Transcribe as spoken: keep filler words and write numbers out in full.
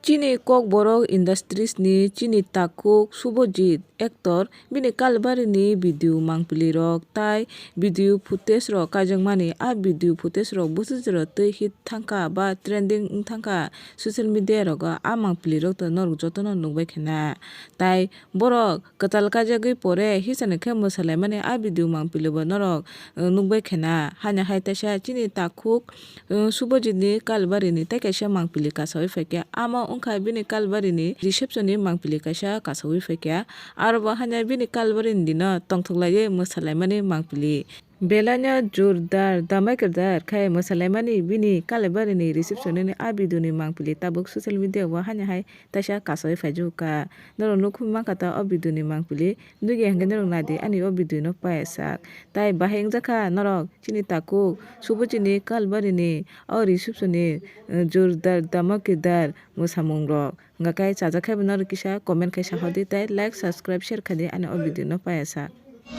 Chini Kokborok Industries ni chini takhuk Subhajit actor bini Kalbarini video mangpili rok tai video footage rok kaijakmani. A video footage rok bwswk jora twi hit thangkha ba trending wng thangkha social media rogo. A mangpili rok to norok jotono nukbai khena. Tai borok kwtal kaijagwi pore hisani khe mwsalaimani a video mangpili bo norok, uh, nukbai khena. Haino hai teisa chini takhuk, uh, Subhajit ni Kalbarini tei kaisa mangpili kasawi phaikha. Amo wngkha bini Kalbarini reception ni mangpili kaisa kasawi phaikha. Aro bo haino bini Kalbarini dino tongthoklaiwi mwsalaimani mangpili. Belai no jordar damakedar khai mwsalaimani bini Kalbarini reception ni a video ni mangpili tabuk social media o haino hai teisa kasawi phaijuka. Norok nukwi mankha ta o video ni mangpili. Nugya hwnkhe norok naidi ani o video no paiyasak. Tai bahai wngjakha norok chini takhuk Subhajit ni Kalbarini o reception ni, eh, jordar damakedar mwsamung rok. Hwnkha khe chajak khe bo norok kisa comment khai sahordi tai like, subscribe, share khaidi ani o video no paiyasak.